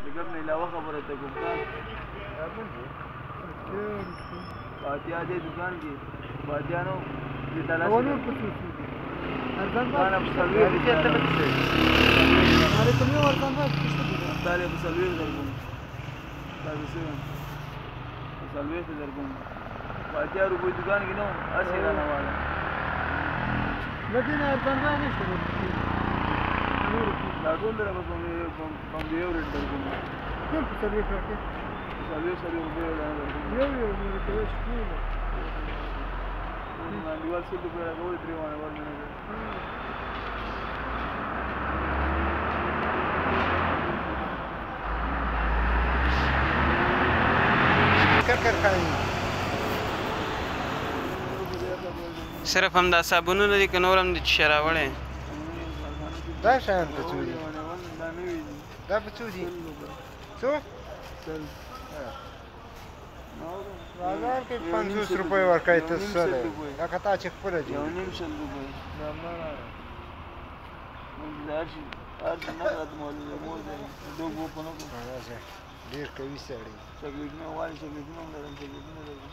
د ګپ نه علاوه خبره ته کوم. فاتحه دې دکان کې فاتحه نو دې تلاش ونور په څو څو دي؟ ارزان دکان په څلوېښت ته په څه هغه کوم یو ارزان بای څه دي؟ دا له په څلوېښت درکوم. دا به څه په څلوېښت درکوم. فاتحه روپۍ دکان کې نو هسې رانه واله. له دې نه ارزان بای نشته. دا ټول درته په یو ریټ درکوم. ټول په څلوېښت راکړې؟ څلوېښت څلوېښت روپۍ یو دانه درکوم. یو یو نو کوی چې ټول انډیوال 100 روپۍ راکولې، درې واڼه ور مې نه کړ. ککر خان صرف همدا صابونونه دي که نور هم دي چې شی راوړی؟ دا شیان په څو دي؟ دا په څو دي؟ څو؟ بازار کې 50 روپۍ ورکوي ته څه دی؟ لکه تا چې خپله جوړ 1.5 روپۍ. هر شي هر شي نه راته معلوم دی. مور دی دوه په نه کوم. ډېر قوي سړی. چاکلیټونه غواړي؟ چاکلیټونه هم لرم، چاکلیټونه لرم.